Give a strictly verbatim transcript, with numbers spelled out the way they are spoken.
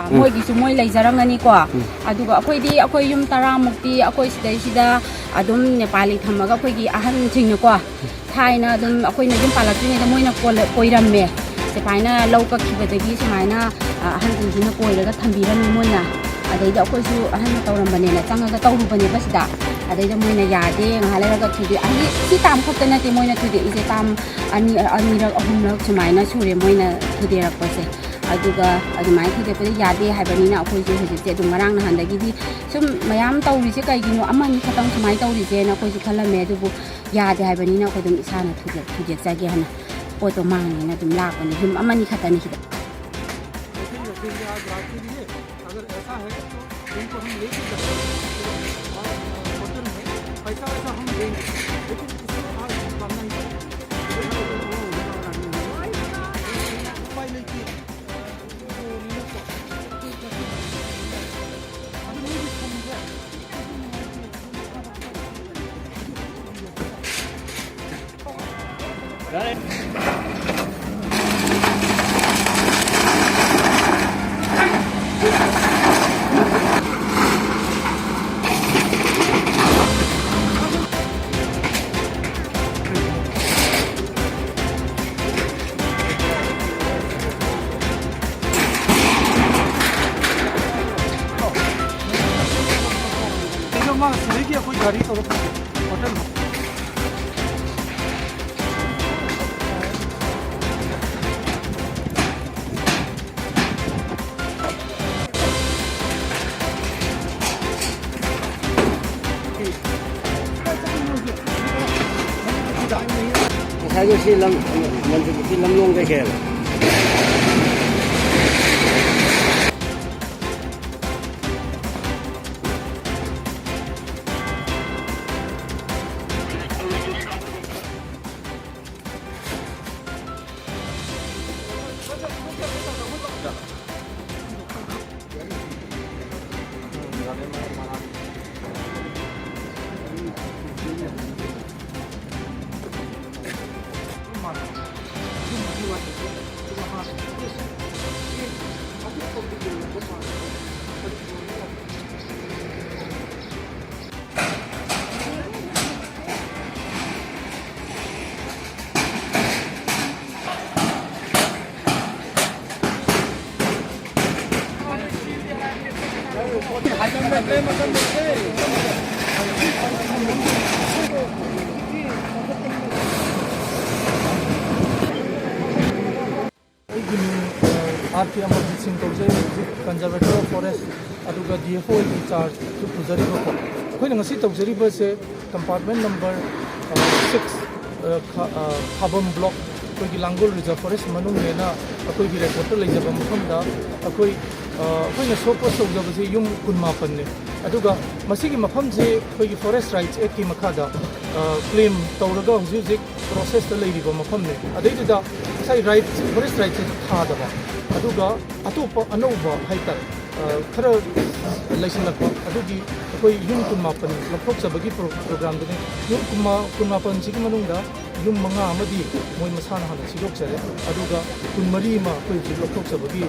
ꯎꯝ꯫ ꯃꯣꯏꯒꯤꯁꯨ ꯃꯣꯏ ꯂꯩꯖꯔꯝꯒꯅꯤꯀꯣ꯫ ꯎꯝ꯫ ꯑꯗꯨꯒ ꯑꯩꯈꯣꯏꯗꯤ, ꯑꯩꯈꯣꯏ ꯌꯨꯝ ꯇꯔꯥꯃꯨꯛꯇꯤ ꯑꯩꯈꯣꯏ ꯁꯤꯗꯩꯁꯤꯗ ꯑꯗꯨꯝ ꯅꯦꯄꯥꯂꯤ ꯊꯝꯃꯒ, ꯑꯩꯈꯣꯏꯒꯤ ꯑꯍꯟꯁꯤꯡꯅꯀꯣ, ꯊꯥꯏꯅ ꯑꯗꯨꯝ ꯑꯩꯈꯣꯏꯅ ꯌꯨꯝ ꯄꯥꯜꯂꯛꯇ꯭ꯔꯤꯉꯩꯗ ꯃꯣꯏꯅ ꯀꯣꯜꯂ-, ꯀꯣꯏꯔꯝꯃꯦ꯫ ꯁꯨꯃꯥꯏꯅ ꯂꯧ ꯀꯛꯈꯤꯕꯗꯒꯤ ꯁꯨꯃꯥꯏꯅ, ꯑ, ꯑꯍꯟꯁꯤꯡꯁꯤꯅ ꯀꯣꯏꯔꯒ ꯊꯝꯕꯤꯔꯝꯃꯦ ꯃꯣꯏꯅ꯫ ꯑꯗꯩꯗ ꯑꯩꯈꯣꯏꯁꯨ ꯑꯍꯟꯅ ꯇꯧꯔꯝꯕꯅꯦꯅ ꯆꯪꯉꯒ ꯇꯧꯔꯨꯕꯅꯦꯕ ꯁꯤꯗ꯫ ꯑꯗꯩꯗ ꯃꯣꯏꯅ ꯌꯥꯗꯦ, ꯉꯥꯏꯍꯥꯛ ꯂꯩꯔꯒ ꯊꯨꯗꯦ꯫ ꯍꯥꯏꯗꯤ ꯁꯤ ꯇꯥꯝ ꯈꯛꯇ ꯅꯠꯇꯦ ꯃꯣꯏꯅ ꯊꯨꯗꯦꯛꯏꯁꯦ, ꯇꯥꯝ ꯑꯅꯤ, ꯑꯅꯤꯔꯛ, ꯑꯍꯨꯝꯂꯛ ꯁꯨꯃꯥꯏꯅ ꯁꯨꯔꯦ ꯃꯣꯏꯅ ꯊꯨꯗꯦꯔꯛꯄꯁꯦ꯫ ꯑꯗꯨꯒ ꯑꯗꯨꯃꯥꯏꯅ ꯊꯨꯗꯦꯛꯄꯗ ꯌꯥꯗꯦ ꯍꯥꯏꯕꯅꯤꯅ ꯑꯩꯈꯣꯏꯁꯨ ꯍꯧꯖꯤꯛꯁꯦ ꯑꯗꯨꯝ ꯉꯔꯥꯡ ꯅꯍꯥꯟꯗꯒꯤꯗꯤ ꯁꯨꯝ ꯃꯌꯥꯝ ꯇꯧꯔꯤꯁꯦ ꯀꯩꯒꯤꯅꯣ, ꯑꯃꯅꯤ ꯈꯛꯇꯪ ꯁꯨꯃꯥꯏꯅ ꯇꯧꯔꯤꯁꯦꯅ ꯑꯩꯈꯣꯏꯁꯨ ꯈꯜꯂꯝꯃꯦ꯫ ꯑꯗꯨꯕꯨ ꯌꯥꯗꯦ ꯍꯥꯏꯕꯅꯤꯅ ꯑꯩꯈꯣꯏ ꯑꯗꯨꯝ ꯏꯁꯥꯅ ꯊꯨꯗꯦꯛ-, ꯊꯨꯗꯦꯛꯆꯒꯦ ꯍꯥꯏꯅ ꯄꯣꯠꯇꯣ ꯃꯥꯡꯉꯦꯅ ꯑꯗꯨꯝ ꯂꯥꯛꯄꯅꯤ꯫ ꯌꯨꯝ ꯑꯃꯅꯤ ꯈꯛꯇꯅꯤ ꯁꯤꯗ꯫ ऐसे ही रखेंगे आज रात के लिए। अगर ऐसा है तो इनको हम लेके जाएंगे और, अ, होटल में पैसा वैसा हम देंगे, लेकिन इसको आज निकालना ही पड़ेगा। उपाय नहीं किए। ꯁꯤꯗꯒꯤ ꯑꯩꯈꯣꯏ ꯒꯥꯔꯤ ꯇꯧꯔ ꯄꯨꯒꯦ꯫ ꯍꯣꯇꯦꯜ꯫ ꯉꯁꯥꯏꯒꯤ ꯁꯤ ꯂꯝ, ꯃꯟꯇ꯭ꯔꯤꯄꯨꯈ꯭ꯔꯤ ꯂꯝꯂꯣꯡꯗꯒꯤ ꯍꯦꯜꯂꯦ꯫ ꯑꯩꯒꯤ ꯃꯤꯡ ꯑꯥꯔ ꯀꯦ ꯑꯃꯔꯖꯤꯠ ꯁꯤꯡ ꯀꯧꯖꯩ꯫ ꯍꯧꯖꯤꯛ Conservator of Forest ꯑꯗꯨꯒ ꯗꯤ ꯑꯦꯐ ꯑꯣ ꯑꯣꯏꯕꯒꯤ ꯆꯥꯔꯖꯁꯨ ꯄꯨꯖꯔꯤꯕꯀꯣ꯫ ꯑꯩꯈꯣꯏꯅ ꯉꯁꯤ ꯇꯧꯖꯔꯤꯕꯁꯦ compartment number six, ꯈꯥꯕꯝ block, ꯑꯩꯈꯣꯏꯒꯤ ꯂꯥꯡꯒꯣꯜ reserve forest ꯃꯅꯨꯡꯅꯦꯅ ꯑꯩꯈꯣꯏꯒꯤ ꯔꯦꯀꯣꯔꯠꯇ ꯂꯩꯖꯕ ꯃꯐꯝꯗ ꯑꯩꯈꯣꯏ ꯑꯩꯈꯣꯏꯅ show cause ꯇꯧꯖꯕꯁꯦ ꯌꯨꯝ ꯀꯨꯟꯃꯥꯄꯟꯅꯦ꯫ ꯑꯗꯨꯒ ꯃꯁꯤꯒꯤ ꯃꯐꯝꯁꯤ ꯑꯩꯈꯣꯏꯒꯤ Forest Rights Actꯀꯤ ꯃꯈꯥꯗ claim ꯇꯧꯔꯒ ꯍꯧꯖꯤꯛ ꯍꯧꯖꯤꯛ processꯇ ꯂꯩꯔꯤꯕ ꯃꯐꯝꯅꯦ꯫ ꯑꯗꯩꯗꯨꯗ ꯉꯁꯥꯏ rights, forest rightsꯁꯦ ꯊꯥꯗꯕ, ꯑꯗꯨꯒ ꯑꯇꯣꯞꯄ ꯑꯅꯧꯕ ꯍꯥꯏꯇꯥꯔꯦ, ꯈꯔ ꯂꯩꯁꯤꯜꯂꯛꯄ, ꯑꯗꯨꯒꯤ ꯑꯩꯈꯣꯏ ꯌꯨꯝ ꯀꯨꯟꯃꯥꯄꯟ ꯂꯧꯊꯣꯛꯆꯕꯒꯤ programꯗꯨꯅꯤ꯫ ꯌꯨꯝ ꯀꯨꯟꯃꯥ-, ꯀꯨꯟꯃꯥꯄꯟꯁꯤꯒꯤ ꯃꯅꯨꯡꯗ ꯌꯨꯝ ꯃꯉꯥ ꯑꯃꯗꯤ ꯃꯣꯏ ꯃꯁꯥꯅ ꯍꯥꯟꯅ ꯁꯤꯗꯣꯛꯆꯔꯦ, ꯑꯗꯨꯒ ꯀꯨꯟꯃꯔꯤ ꯑꯃ ꯑꯩꯈꯣꯏ ꯍꯧꯖꯤꯛ ꯂꯧꯊꯣꯛꯆꯕꯒꯤ